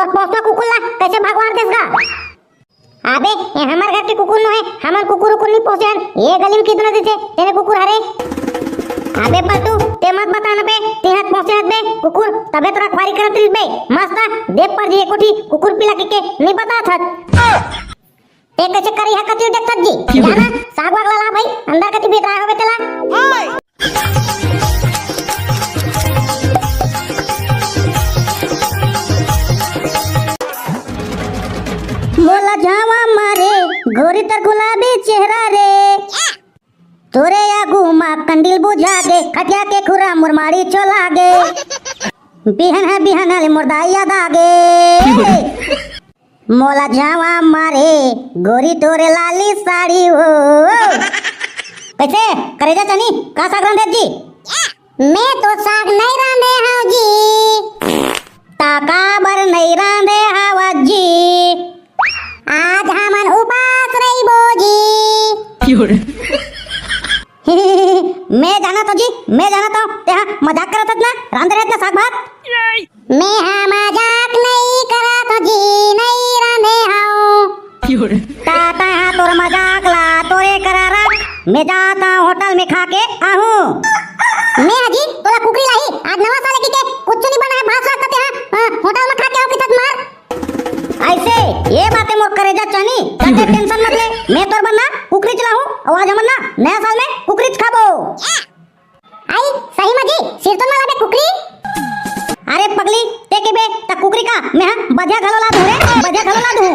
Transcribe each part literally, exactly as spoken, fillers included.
पोसवा कुकुर ला कइसे भगवान देस गा? अबे, ये हमर घर के कुकुर नो हे, हमन कुकुर उकुर नहीं पोसे हन। ये गली में कितना दिसे, तेने कुकुर हरे। अबे पलटू, ते मत बता ना बे, ते हाथ पोसे हाथ बे, कुकुर, तबे तोरा खुआरी करत रहिस बे। मस्त, देख पर जी, एको ठी कुकुर पिला के, के नहीं बता था। ते कइसे करी हा कति देखत जी? जाना, साग वाग ला ला भाई, अंदर कति भीतर आए होबे तेला। मोला झावा मारे, गोरी तोर गुलाबी चेहरा रे। तोरे आगू मा कंडील बुझा गे, खटिया के खुरा मोर माड़ी चोला गे। बिहन हे बिहन ले मोर दाई याद आ गे। मोला झावा मारे, गोरी तोरे लाली साड़ी हो। कइसे? करेजा चनी, का साग रांधे जी? मैं तो साग नहीं रांधे हूँ जी। ता काबर नहीं रांधे हवा जी? आज हमन उपास रहिबो जी। मैं जानत हूँ जी, मैं जानत हूँ, तेहा मजाक करत हस ना, रांधे रहत ना साग भात। मैं हा मजाक नहीं करत हूँ जी, नहीं रांधे हूँ। ता, ता तोर मजाक ला तोरे करा रख, मैं जात हूँ होटल में खा के आहूँ। मैं हा जी, तोला कुकरी लाही, आज नवा साल के, के कुछ नहीं बना है, भात साग कते हा, हाँ, होटल में खा के आओ किथत मार। अइसे, ये बात हे मोर करेजा चनी, जादा tension मत ले, मैं तोर बर ना कुकरीच लाहूँ, अउ आज हमन ना नया साल में कुकरीच खाबो। आई, सही में जी, सिरतोन वाला बे कुकरी? अरे पगली, ते के बे, त कुकरी का, मैं हा बधिया घलो ला दूँ रे, बधिया घलो ला दूँ।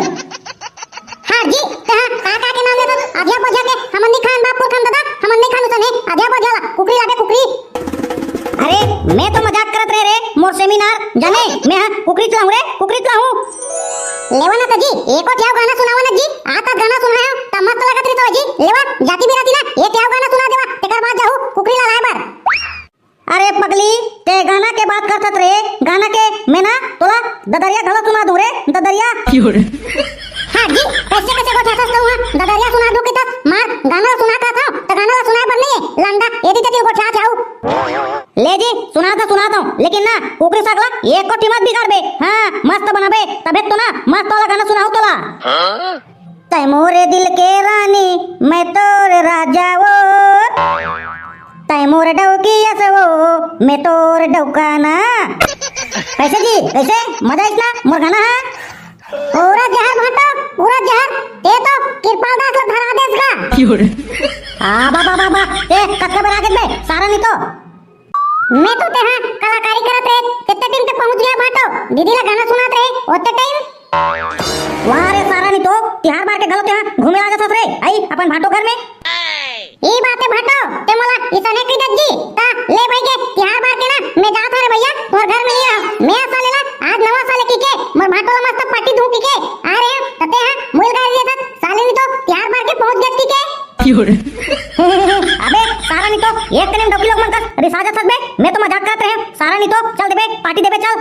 हाँ जी, ते हा का का के नाम लेथस, अधिया बधिया के, हमन नहीं खान बाप पुरखा दादा, हमन नहीं खान उसने, अधिया बधिया ला, कुकरी ला बे कुकरी। अरे, मैं तो मजाक करत रहे रे, मोर seminar, जाने, मैं हा कुकरीच लाहूँ रे, कुकरीच लाहूँ। लेवा ना तो जी, एको ठियाव गाना सुनावा ना जी, आता गाना सुनाया, त मस्त लगत रही तो जी, लेवा, जाती बिराती ना, एक ठियाव गाना सुना देवा, तेकर बाद जाहू, कुकरी ला लाए बर। अरे पगली, ते गाना के बात करथस रे, गाना के मैं ना तोला ददरिया घलो सुना दूँ रे, ददरिया। हाँ जी, कइसे कइसे गोठियाथस तहूँ हा, ददरिया सुना दूँ किथस, मार, गाना ला सुना कहत हूँ, त गाना ला सुनाए बर नहीं हे, लंडा, एदी तेदी गोठियात हऊ। ले जी, सुना तो सुना तो, लेकिन ना, कुकरी साग ला एको ठी मत बिगाड़बे, हाँ, मस्त बनाबे, तभे तो ना, मस्त वाला गाना सुनाहूँ तोला। तै मोरे दिल के रानी, मैं तोर राजा वो। तै मोर डौकी अस वो, मैं तोर डौका ना। कइसे जी, कइसे? मजा आइस ना मोर गाना हा? पूरा जहर भांटो, पूरा जहर। ते तो कृपाल दास ला धरा देस गा। आ बाबा बाबा, ए कतका बेर आ गे बे, सारा नहीं तो। मैं तो तेहा कलाकारी करत रहे, तेते time ते पहुंच गया भांटो। दीदी ला गाना सुनात रहे, ओते time। वाह रे सारा नहीं तो, तिहार बार के घलो तेहा घूमे आ जाथस रे। आई अपन भांटो घर में। ई बात हे भांटो, ते मोला इसने कहि देत जी। ता ले भाई के तिहार बार के ना, मैं जात हूँ रे भैया, मोर घर में नहीं रहो। मैं साले ला आज नवा साल की के, मोर भांटो ला मस्त पार्टी दूँ की के। आ रहे हो, त तेहा मुइल गाड़ी देथस, साले नहीं तो तिहार बार के पहुंच गए की के। अबे सारा नहीं तो, एक कने डौकी लोग मन कस रिसा जाथस बे, मैं तो मजाक करत रहे। सारा नहीं तो, चल देबे, पार्टी देबे, चल।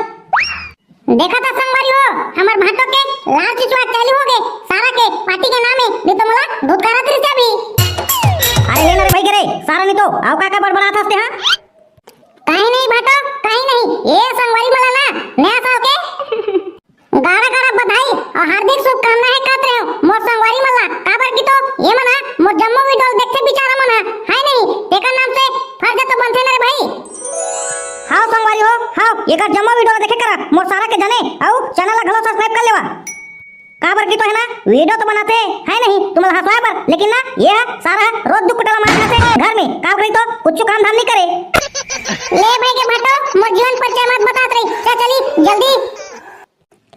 देखत हस संगवारी हो, हमर भांटो के लाल चिचवा चालू हो गे, सारा के पार्टी के नाम हे, नहीं तो मोला धुतकारत रहिस अभी। अरे ले ना रे भाई के रे, सारा नहीं तो, अउ का का बड़बड़ाथस तेहा? कहीं नहीं भांटो, कहीं नहीं, ये संगवारी मन ला ना, नया साल के गाड़ा गाड़ा बधाई अउ हार्दिक शुभकामना हे कहत रहे हो, मोर संगवारी मन ला, काबर कि तो ये मन हा, मोर जम्मो video ल देखथे बिचारा मन हा, है नहीं, तेकर नाम से फर्ज तो बनथे ना रे भाई। हाव संगवारी हो, हाव, एकर जम्मो video ला देखे करा, मोर सारा के जाने, अउ channel ला घलो subscribe कर लेवा। काबर कि तो है ना, video तो बनाथे, है नहीं, तुमन ला हंसवाए बर, लेकिन ना, ये हा, सारा हा, रोज दू कुटला मार खाथे घर में, काबर कि तो कुछ काम धाम नहीं करे। ले भाई के भांटो, मोर जीवन परिचय मत बतात रही, चल चली, जल्दी।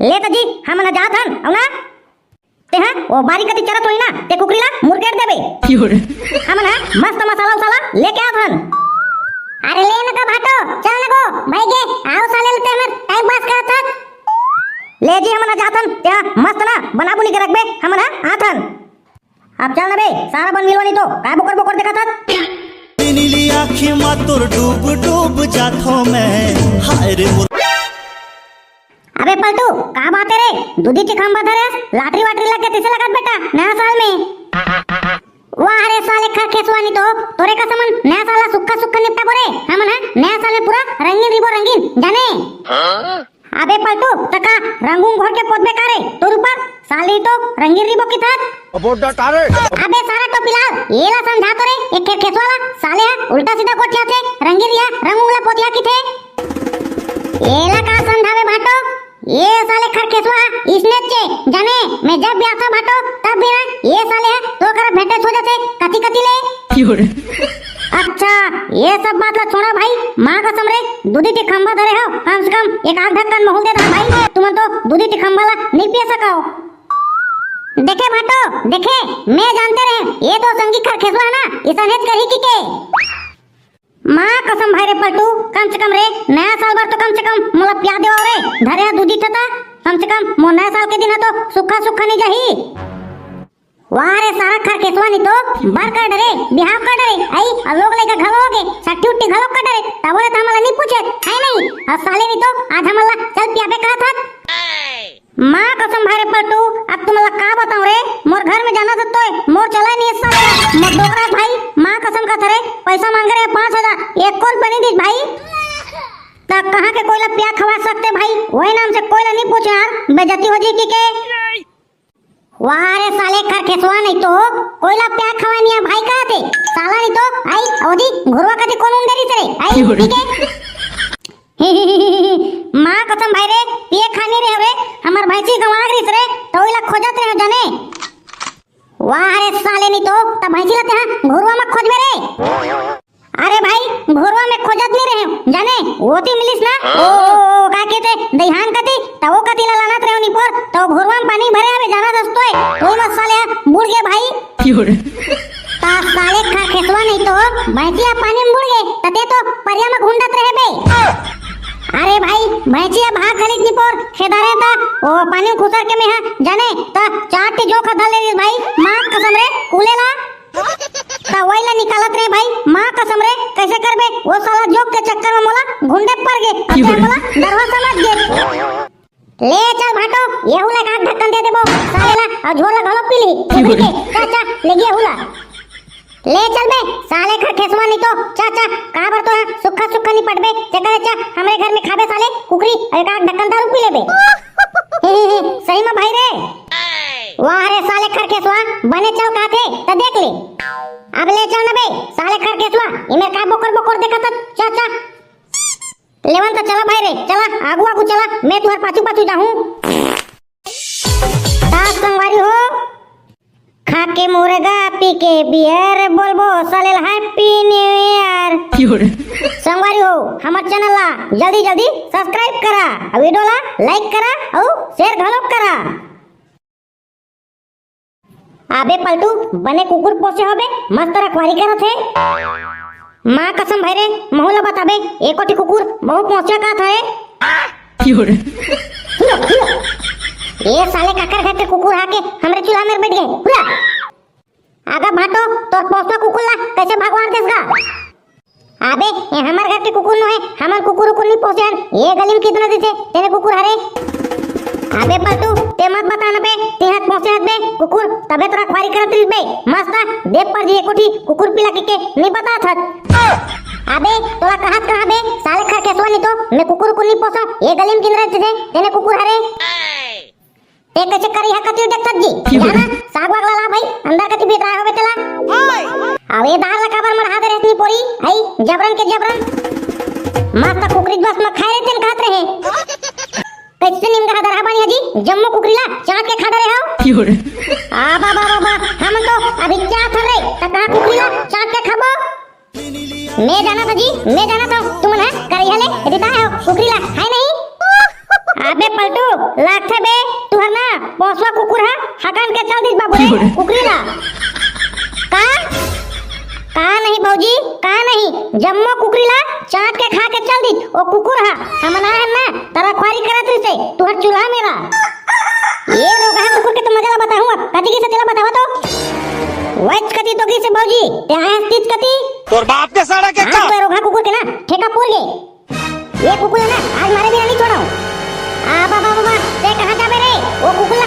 ले त जी, हमन जात हन, अउ ना, तेहा, वो बारी कति चरत होही ना, ते कुकरी ला मुरकेट देबे। हमन हा मस्त मसाला उसाला लेके आत हन। अरे ले न का भांटो, चल न गो, भाई गे, आओ साले ल ते हमर time pass करत हस। ले जी हमन हा जात हन, तेहा मस्त ना बना बुनी के रखबे, हमन हा आत हन। अब चल न बे, सारा बन मिलवा नहीं तो, काय बोकर बोकर देखत हस? नीली आँखी मा तोर डूब डूब जाथो मैं, हाय रे मोर। अबे पलटू, का बात हे रे? दूधी के खंभा धरे हस, lottery वाटरी लग गे तइसे लगत बेटा, नया साल में। वाह रे साले खरखेसवा नहीं तो, तोरे कस हमन नया साल ला सुक्खा सुक्खा निपटाबो रे। हमन हा नया साल में पूरा रंगीन रहिबो रंगीन, जाने? अबे पलटू, त का रंग उंग घोर के पोतबे का रे? तोर ऊपर साली तो रंगीन रिबो किथत। अबे सारा टोपीलाल, एला समझा तो रे, ए खरखेसवा ला, साले ह उल्टा सीधा गोठियाथे, रंगीन रिहा रंग उंग ला पोतिहा किथे। एला का समझावे भाटो, ए साले खरखेसवा इसने चे, जाने, मैं जब भी आता भाटो, तब भी ना, ए साले ह तो करा भेंटे हो जाथे, कति कति ले। अच्छा, ये सब बात ला छोड़ा भाई, माँ कसम रे, दू दी ठी खंभा धरे हो, कम से कम एक आध ढक्कन महूल दे दा भाई, तुमन तो दू दी ठी खंभा ला नहीं पिए सकाओ। देखे भाटो, देखे, मैं जानते रहे, ये तो संगी खरखेसवा है ना, इसन हेच करही की के। माँ कसम भाई रे पलटू, कम से कम रे, नया साल बर तो कम से कम मोला पिया देवा रे, धरे हा दू दी ठता, कम से कम मोर नया साल के दिन हा तो सुखा सुखा नहीं जाही। वाह रे सारा खरखेसवा, नी तो बर कर डरे, बिहाव कर डरे, आई, अउ लोग लइका घलो होगे, सट्टी उट्टी घलो कर डरे, तबो ले त हमला नी पूछे, है नहीं? अउ साले नी तो आज हमला चल पियाबे कहत हत। माँ कसम भाई रे पलटू, अब तुमला का बताऊं रे, मोर घर में जाना तो तोय, मोर चला नहीं साले, मोर डोकरा भाई, माँ कसम का थरे, पैसा मांगे रहे पाँच हजार, एक कोल बनी दीस भाई। त कहाँ के कोई ला पिया खवा सकते भाई, वही नाम से कोई ला नहीं पूछे यार, बेइज्जती हो जी की के। वाह रे साले खरखेसवा, नहीं तो कोई ला पिया खवा नहीं है भाई, कहा थे साला, नहीं तो आई अवधी घुरवा कति कोन उंडेरी से रे, आई ठीक है। माँ कसम भाई रे, पिए खानी रे रे, हमर भैंसी गंवा गिस रे, तो ओइला खोजत रहे जाने। वाह रे साले, नहीं तो त भैंसी ला तेहा घुरवा में खोजबे रे। अरे भाई, घुरवा में खोजत नहीं रहे जाने, ओती मिलिस ना, ओ, ओ, ओ का कहते, दईहान कती, त वो कती ला लानत रहे निपोर, त वो घुरवा में पानी भरे हवे जाना दोस्तों, कोई मत साले बुड़ गए भाई। ता साले खरखेसवा, नहीं तो भैंसिया पानी में बुड़ गए, तते तो परिया में घुंडत रहे बे। अरे भाई, भैंसिया भाग घलिक निपोर खेदारे ता, ओ पानी में खुसर के में हा जाने, ता चार टी जोंक धर ले भाई, माँ कसम रे, कुलेला। ता वही ला निकालत रहे भाई, माँ कसम रे, कैसे करबे, वो साला जोंक के चक्कर में मोला घुंडे पर गे, अब मोला दरवा समझ गे। ले चल भाटो, येहू ला एक आध ढक्कन दे देबो साले ला, अउ झोर ला घलो पी ली। कुकरी के, चा, चा, ले गे येहू ला। ले चल बे साले खरखेसवा, नहीं तो, चा, चा, का बर तो है, सुक्खा, सुक्खा नहीं पटबे, चकर चा, हमरे घर में खाबे साले, कुकरी, अउ एक आध ढक्कन दारू पी लेबे। सही में भाई रे। वाह रे साले खरखेसवा, बने चल काथे, त देख ले। अब ले चल न बे, साले खरखेसवा, इमे का बोकर बोकर देखत, चा, चा। लेवन त चला भाई रे, चला, आगू आगू चला, मैं तुहर पाछू पाछू जाहूं। ता संगवारी हो, खा के मुर्गा पी के बियर, बोलबो साले ला Happy New Year। संगवारी हो, हमर चैनल ला जल्दी जल्दी सब्सक्राइब करा, अउ वीडियो ला लाइक करा, अउ शेयर घलो करा। अबे पलटू, बने कुकुर पोसे होबे, मस्त रखवारी करत हे। माँ कसम भाई रे, महू ला बताबे, एको ठी कुकुर महू पोसे का था रे। ए साले काकर घर के कुकुर आके हमरे चूल्हा में बैठ गए, पूरा। आगा भाटो, तोर पोसवा कुकुर ला कैसे भगवान देस गा? अबे, ये हमर घर के कुकुर नो है, हमन कुकुर उकुर नहीं पोसे हन। ये गली में कितना दिसे, तेने कुकुर हरे। अबे पलटू, ते मत बता न बे, ते हाथ पोसे हत बे, कुकुर, तबे तोर रखवारी करत रहिस बे। मस्त, देख पर जी एको ठी कुकुर पिला के, के नहीं बतात हत। अबे, तोला कहत कहाँ बे, साले खरखेसवा, नहीं तो मैं कुकुर उकुर नहीं पोसो, ये गली में कितना दिसे, तेने कुकुर हरे। ते कैसे करी है कतिल देखत जी? जाना, साग वाग ला भाई, अंदर कति भीतर आए होबे तेला। अब ये दार ला काबर मढ़ा दे रहती पोरी, आई, जबरन के जबरन। मस्त कुकरी बस में खाए रहते न खात रहे। कैसे नीम का दरहा बानी है जी, जम्मो कुकरी ला चाट के खा डरे हो। आ बाबा बाबा, हम तो अभी क्या थर रे, त कहाँ कुकरी ला चाट के खाबो? मैं जाना था जी, मैं जाना था, तुमन ह करइहा ले रिता हो, कुकरी ला, है नहीं? अबे पलटू, लागथे बे, तुहर ना पोसवा कुकुर ह हकन के चल दिस बाबू रे, कुकरी ला। का? का नहीं भौजी, का नहीं? जम्मो कुकरी ला चाट के खा के चल दिस ओ कुकुर ह। हमन आए हन ना, त रखवारी करत रहिसे, तुहर चूल्हा मेरा। ये रोगहा कुकुर के तो मजा ला बताहूं अब। कति गिसे तेला बतावा तो। वच कति तो गिसे भौजी, ते आए हस तीच कति। तोर बाप के साड़ा के हाँ, का? तो ये रोगहा कुकुर के ना ठेका पूर गे। ये कुकुर है ना, आज मारे बिना नहीं छोड़ा हूँ। आ बाबा बाबा, ते कहाँ जाबे रे? वो कुकुर